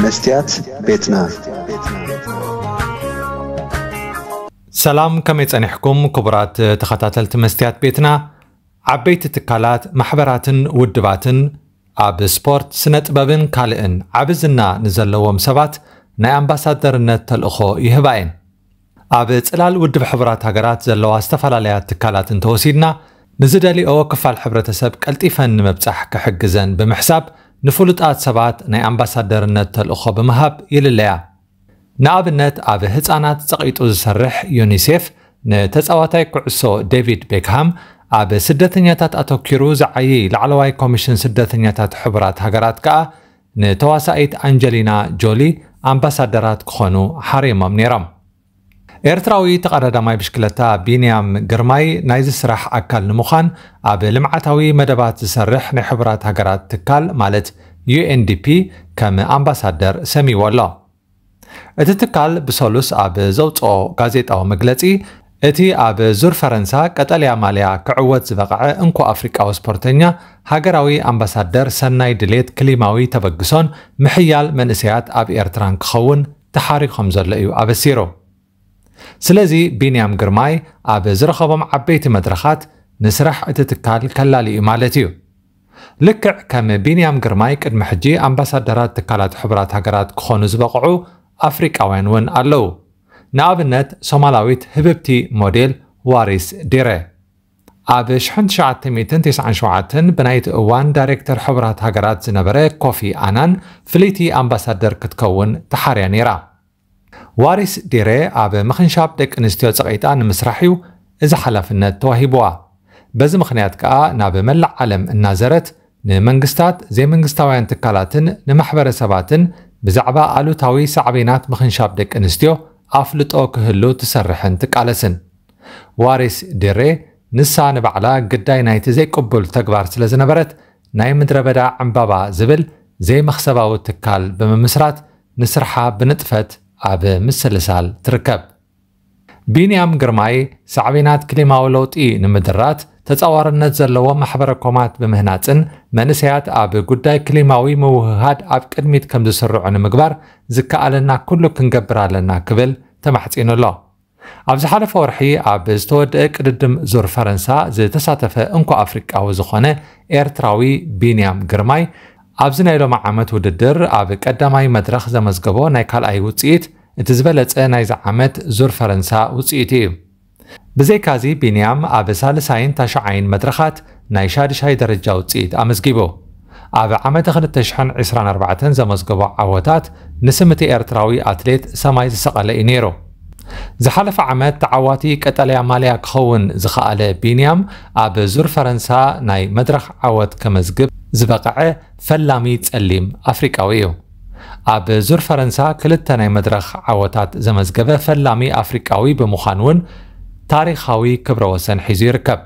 መስትያት ቤትና። ሰላም፣ ከመይ ጸኒሕኩም ክቡራት ተኸታተልቲ መስትያት ቤትና? ዓበይቲ ትካላት፣ ማሕበራትን ውድባትን ኣብ ስፖርት፣ ስነ ጥበብን ካልእን ዓቢ ዝና ንዘለዎም ሰባት ናይ ኣምባሳደርነት ተልእኾ ይህባ እየን። ኣብ ጽላል ውድብ ሕቡራት ሃገራት ዘለዋ ዝተፈላለያ ትካላት እንተወሲድና፣ ንዝደልኦ ክፋል ሕብረተሰብ ቀልጢፈን ንምብጻሕ ክሕግዘን ብምሕሳብ፣ ንፍሉጣት ሰባት ናይ ኣምባሳደርነት ተልእኾ ብምሃብ ይልለያ። ንኣብነት፣ ኣብ ህጻናት ጸቒጡ ዝሰርሕ ዩኒሴፍ፣ ንተጻዋታይ ኩዕሶ ዴቪድ ቤክሃም፣ ኣብ ስደተኛታት ኣተኪሩ ዝዓይይ ላዕለዋይ ኮሚሽን ስደተኛታት ሕቡራት ሃገራት ከኣ፣ ንተዋሳኢት ኣንጀሊና ጆሊ ኣምባሳደራት ክኾኑ ሓሪሞም ነይሮም። ኤርትራዊ ተቐዳዳማይ ብሽክለታ ቢንያም ግርማይ ናይዚ ስራሕ ኣካል ንምዃን ኣብ ልምዓታዊ መደባት ዝሰርሕ ናይ ሕቡራት ሃገራት ትካል ማለት ዩ ኤን ዲ ፒ ከም ኣምባሳደር ሰሚዎ ኣሎ። እቲ ትካል ብሰሉስ ኣብ ዘውፅኦ ጋዜጣዊ መግለፂ፣ እቲ ኣብ ዙር ፈረንሳ ቀጠልያ ማልያ ክዕወት ዝበቕዐ እንኮ ኣፍሪቃዊ ስፖርተኛ ሃገራዊ ኣምባሳደር ሰናይ ድሌት ክሊማዊ ተበግሶን ምሕያል መንእሰያት ኣብ ኤርትራን ክኸውን ተሓሪኾም ዘሎ እዩ ኣበሲሩ። ስለዚ ቢንያም ግርማይ ኣብ ዝረኸቦም ዓበይቲ መድረኻት ንስራሕ እቲ ትካል ከላሊ እዩ ማለት እዩ። ልክዕ ከም ቢንያም ግርማይ ቅድሚ ሕጂ ኣምባሳደራት ትካላት ሕቡራት ሃገራት ክኾኑ ዝበቕዑ ኣፍሪቃውያን እውን ኣለዉ። ንኣብነት ሶማላዊት ህብብቲ ሞዴል ዋሪስ ዲረ። ኣብ ሽሕን ትሽዓተ ሚእትን ተስዓን ሸውዓተን ብናይቲ እዋን ዳይሬክተር ሕቡራት ሃገራት ዝነበረ ኮፊ ኣናን ፍልይቲ ኣምባሳደር ክትከውን ተሓርያ ነይራ። ዋሪስ ዲሬ ኣብ ምኽንሻብ ደቂ ኣንስትዮ ጸቒጣ ንምስራሕ እዩ እዚ ሓላፍነት ተዋሂብዋ። በዚ ምኽንያት ከኣ ናብ መላእ ዓለም እናዘረት ንመንግስታት፣ ዘይመንግስታውያን ትካላትን ንማሕበረሰባትን ብዛዕባ ኣሉታዊ ሳዕቤናት ምኽንሻብ ደቂ ኣንስትዮ ኣፍልጦ ክህሉ ትሰርሕን ትቃለስን። ዋሪስ ዲሬ ንሳ ንባዕላ ግዳይ ናይቲ ዘይቅቡል ተግባር ስለ ዝነበረት ናይ ምድረ በዳ ዕምባባ ዝብል ዘይመኽሰባዊ ትካል ብምምስራት ንስርሓ ብንጥፈት ኣብ ምስልሳል ትርከብ። ቢንያም ግርማይ ሳዕቤናት ክሊማዊ ለውጢ ንምድራት ተጻዋርነት ዘለዎ ማሕበረ ኮማት ብምህናጽን መንእሰያት ኣብ ጉዳይ ክሊማዊ ምውህሃድ ኣብ ቅድሚት ከም ዝስርዑ ንምግባር ዝከኣለና ኩሉ ክንገብር ኣለና ክብል ተማሕጺኑ ኣሎ። ኣብ ዝሓለፈ ወርሒ ኣብ ዝተወደአ ቅድድም ዙር ፈረንሳ ዝተሳተፈ እንኮ ኣፍሪቃዊ ዝኾነ ኤርትራዊ ቢንያም ግርማይ ኣብዚ ናይ ሎሚ ዓመት ውድድር ኣብ ቀዳማይ መድረኽ ዘመዝገቦ ናይ ካልኣይ ውጽኢት እቲ ዝበለጸ ናይዚ ዓመት ዙር ፈረንሳ ውጽኢት እዩ። ብዘይካዚ ቢንያም ኣብ ሳልሳይን ታሽዓይን መድረኻት ናይ ሻድሻይ ደረጃ ውጽኢት ኣመዝጊቡ። ኣብ ዓመተ ክልተ ሽሕን ዕስራን ኣርባዕተን ዘመዝገቦ ዓወታት ንስም እቲ ኤርትራዊ ኣትሌት ሰማይ ዝሰቐለ እዩ ነይሩ። ዝሓለፈ ዓመት ተዓዋቲ ቀጠልያ ማልያ ክኸውን ዝኸኣለ ቢንያም ኣብ ዙር ፈረንሳ ናይ መድረኽ ዓወት ከመዝግብ ዝበቐዐ ፈላሚ ጸሊም ኣፍሪቃዊ እዩ። ኣብ ዙር ፈረንሳ ክልተ ናይ መድረኽ ዓወታት ዘመዝገበ ፈላሚ ኣፍሪቃዊ ብምዃን እውን ታሪኻዊ ክብረ ወሰን ሒዙ ይርከብ።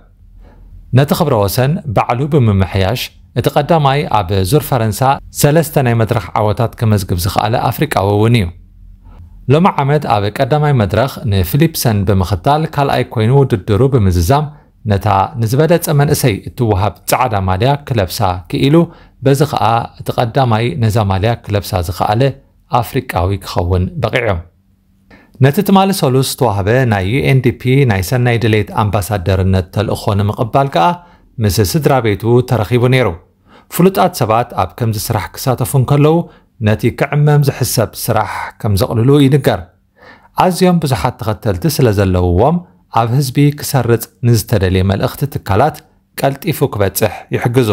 ነቲ ክብረ ወሰን ባዕሉ ብምምሕያሽ እቲ ቀዳማይ ኣብ ዙር ፈረንሳ ሰለስተ ናይ መድረኽ ዓወታት ከመዝግብ ዝኸኣለ ኣፍሪቃዊ እውን እዩ። ሎሚ ዓመት ኣብ ቀዳማይ መድረኽ ንፊሊፕሰን ብምኽታል ካልኣይ ኮይኑ ውድድሩ ብምዝዛም ነታ ንዝበለጸ መንእሰይ እትወሃብ ጻዕዳ ማልያ ክለብሳ ክኢሉ፣ በዚ ኸኣ እቲ ቀዳማይ ነዛ ማልያ ክለብሳ ዝኸኣለ ኣፍሪቃዊ ክኸውን በቒዑ። ነቲ ትማሊ ሰሉስ ዝተዋህበ ናይ ዩ ኤን ዲ ፒ ናይ ሰናይ ድሌት ኣምባሳደርነት ተልእኾ ንምቕባል ከኣ ምስ ስድራ ቤቱ ተረኺቡ ነይሩ። ፍሉጣት ሰባት ኣብ ከምዚ ስራሕ ክሳተፉ እንከለዉ ነቲ ክዕመም ዝሕሰብ ስራሕ ከም ዘቕልሉ ይንገር። ኣዝዮም ብዙሓት ተኸተልቲ ስለ ዘለውዎም ኣብ ህዝቢ ክሰርጽ ንዝተደልየ መልእኽቲ ትካላት ቀልጢፉ ክበጽሕ ይሕግዙ።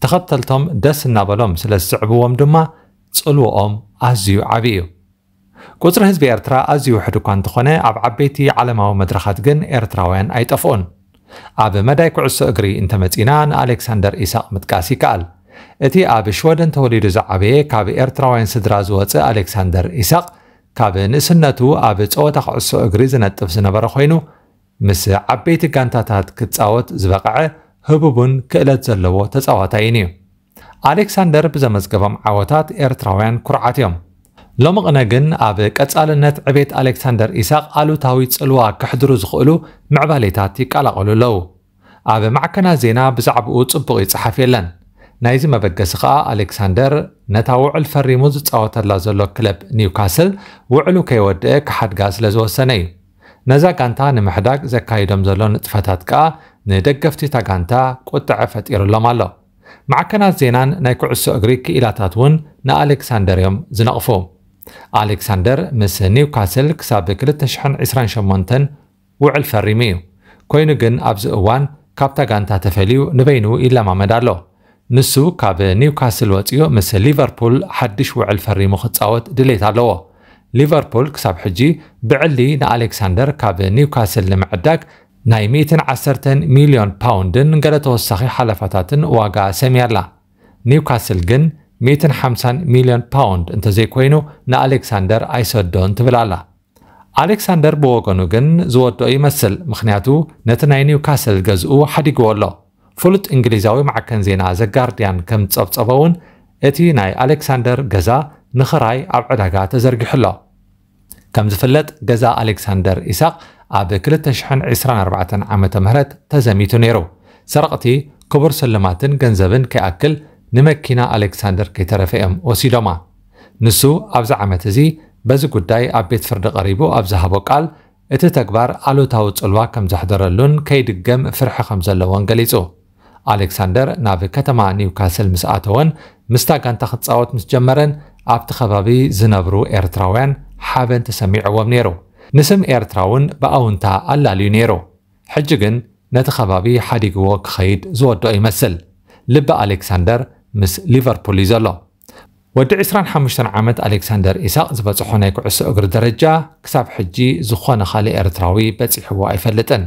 ተኸተልቶም ደስ እናበሎም ስለ ዝስዕብዎም ድማ ጽልውኦም ኣዝዩ ዓቢ እዩ። ቁጽሪ ህዝቢ ኤርትራ ኣዝዩ ውሕድ እኳ እንተኾነ ኣብ ዓበይቲ ዓለማዊ መድረኻት ግን ኤርትራውያን ኣይጠፍኡን። ኣብ መዳይ ኩዕሶ እግሪ እንተመጺና ንኣሌክሳንደር ኢሳቕ ምጥቃስ ይከኣል። እቲ ኣብ ሽወደን ተወሊዱ ዝዓበየ ካብ ኤርትራውያን ስድራ ዝወጸ ኣሌክሳንደር ኢሳቕ ካብ ንእስነቱ ኣብ ጸወታ ኩዕሶ እግሪ ዝነጥፍ ዝነበረ ኮይኑ ምስ ዓበይቲ ጋንታታት ክጻወት ዝበቕዐ ህቡብን ክእለት ዘለዎ ተጻዋታይን እዩ። ኣሌክሳንደር ብዘመዝገቦም ዓወታት ኤርትራውያን ኩርዓት እዮም። ሎሚ ቅነ ግን ኣብ ቀጻልነት ዕቤት ኣሌክሳንደር ኢሳቕ ኣሉታዊ ጽልዋ ከሕድሩ ዝኽእሉ ምዕባሌታት ይቀላቐሉ ኣለዉ። ኣብ ማዕከናት ዜና ብዛዕባኡ ጽቡቕ ይጸሓፍ የለን። ናይዚ መበገሲ ከኣ ኣሌክሳንደር ነታ ውዕል ፈሪሙ ዝጻወተላ ዘሎ ክለብ ኒውካስል ውዕሉ ከይወድአ ክሓድጋ ስለ ዝወሰነ እዩ። ነዛ ጋንታ ንምሕዳግ ዘካይዶም ዘሎ ንጥፈታት ከኣ ንደገፍቲ እታ ጋንታ ቁጥዐ ፈጢሩሎም ኣሎ። ማዕከናት ዜናን ናይ ኩዕሶ እግሪ ክኢላታት እውን ንኣሌክሳንደር እዮም ዝነቕፉ። ኣሌክሳንደር ምስ ኒውካስል ክሳብ ክልተ ሽሕን ዕስራን ሸሞንተን ውዕል ፈሪሙ እዩ። ኮይኑ ግን ኣብዚ እዋን ካብታ ጋንታ ተፈልዩ ንበይኑ ይለማመድ ኣሎ። ንሱ ካብ ኒውካስል ወጺኡ ምስ ሊቨርፑል ሓድሽ ውዕል ፈሪሙ ክጻወት ድሌት ኣለዎ። ሊቨርፑል ክሳብ ሕጂ ብዕሊ ንኣሌክሳንደር ካብ ኒውካስል ንምዕዳግ ናይ ሚእትን ዓሰርተን ሚልዮን ፓውንድን ገለ ተወሳኺ ሓለፋታትን ዋጋ ሰምያላ። ኒውካስል ግን ሚእትን ሓምሳን ሚልዮን ፓውንድ እንተዘይኮይኑ ንኣሌክሳንደር ኣይሰዶን ትብል ኣላ። ኣሌክሳንደር ብወገኑ ግን ዝወደኦ ይመስል፣ ምኽንያቱ ነቲ ናይ ኒውካስል ገዝኡ ሓዲግዎ ኣሎ። ፍሉጥ እንግሊዛዊ ማዕከን ዜና ዘ ጋርድያን ከም ዝጸብጸቦ እውን እቲ ናይ ኣሌክሳንደር ገዛ ንኽራይ ኣብ ዕዳጋ ተዘርጊሑ ኣሎ። ከም ዝፍለጥ ገዛ ኣሌክሳንደር ኢሳቕ ኣብ ክልተ ሽሕን ዕስራን ኣርባዕተን ዓመተ ምህረት ተዘሚቱ ነይሩ። ሰረቕቲ ክቡር ስልማትን ገንዘብን ከይኣክል ንመኪና ኣሌክሳንደር ከይተረፈ እዮም ወሲዶማ። ንሱ ኣብዚ ዓመት እዚ በዚ ጉዳይ ኣብ ቤት ፍርዲ ቀሪቡ ኣብ ዝሃቦ ቃል እቲ ተግባር ኣሉታዊ ጽልዋ ከም ዘሕደረሉን ከይድገም ፍርሒ ከም ዘለዎን ገሊጹ። ኣሌክሳንደር ናብ ከተማ ኒውካስል ምስ ኣተወን ምስታ ጋንታ ክጻወት ምስ ጀመረን ኣብቲ ከባቢ ዝነብሩ ኤርትራውያን ሓበን ተሰሚዕዎም ነይሩ። ንስም ኤርትራ እውን ብኣውንታ ኣላልዩ ነይሩ። ሕጂ ግን ነቲ ከባቢ ሓዲግዎ ክኸይድ ዝወደኦ ይመስል። ልቢ ኣሌክሳንደር ምስ ሊቨርፑል እዩ ዘሎ። ወዲ ዕስራን ሓሙሽተን ዓመት ኣሌክሳንደር ኢሳቕ ዝበጽሖ ናይ ኩዕሶ እግሪ ደረጃ ክሳብ ሕጂ ዝኾነ ካልእ ኤርትራዊ በጺሕዎ ኣይፈልጥን።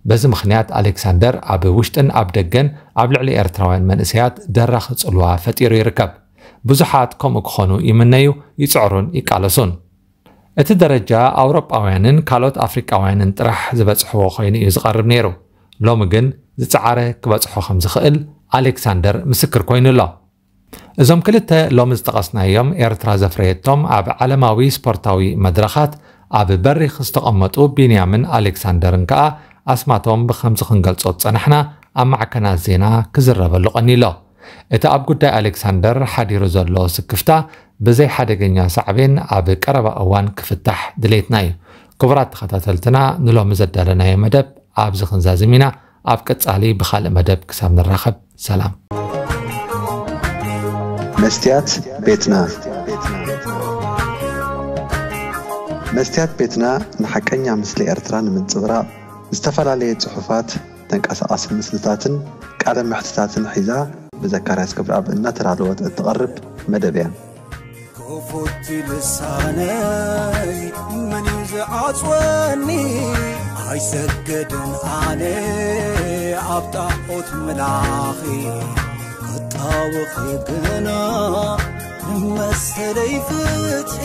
በዚ ምኽንያት ኣሌክሳንደር ኣብ ውሽጥን ኣብ ደገን ኣብ ልዕሊ ኤርትራውያን መንእሰያት ደራኺ ጽልዋ ፈጢሩ ይርከብ። ብዙሓት ከምኡ ክኾኑ ይምነዩ፣ ይጽዕሩን ይቃለሱን። እቲ ደረጃ ኣውሮጳውያንን ካልኦት ኣፍሪቃውያንን ጥራሕ ዝበጽሕዎ ኮይኑ እዩ ዝቐርብ ነይሩ። ሎሚ ግን ዝጸዓረ ክበጽሖ ከም ዝኽእል ኣሌክሳንደር ምስክር ኮይኑ ኣሎ። እዞም ክልተ ሎሚ ዝጠቐስናዮም ኤርትራ ዘፍረየቶም ኣብ ዓለማዊ ስፖርታዊ መድረኻት ኣብ በሪኽ ዝተቐመጡ ቢንያምን ኣሌክሳንደርን ከኣ ኣስማቶም ብኸምዚ ክንገልጾ ዝጸናሕና ኣብ ማዕከናት ዜና ክዝረበሉ ቀኒሎ። እቲ ኣብ ጉዳይ ኣሌክሳንደር ሓዲሩ ዘሎ ስክፍታ ብዘይ ሓደገኛ ሳዕቤን ኣብ ቀረባ እዋን ክፍታሕ ድሌትና እዩ። ክቡራት ተኸታተልትና ንሎሚ ዘዳለናዮ መደብ ኣብዚ ክንዛዝም ኢና። ኣብ ቀጻሊ ብኻልእ መደብ ክሳብ ንራኸብ ሰላም። መስትያት ቤትና መስትያት ቤትና ንሓቀኛ ምስሊ ኤርትራ ንምንጽብራቕ ዝተፈላለየ ጽሑፋት፣ ተንቀሳቓሲ ምስልታትን ቃለ መሕትታትን ሒዛ ብዘካርያስ ክብረኣብ እናተዳለወት እትቐርብ መደብ እያ። ክፉት ልሳነይ መን እዩ ዝዓጽወኒ? ኣይሰግድን ኣነ ኣብ ጣዖት ምላኺ ክጣወኺ ግና ንመሰለይ ፍትሒ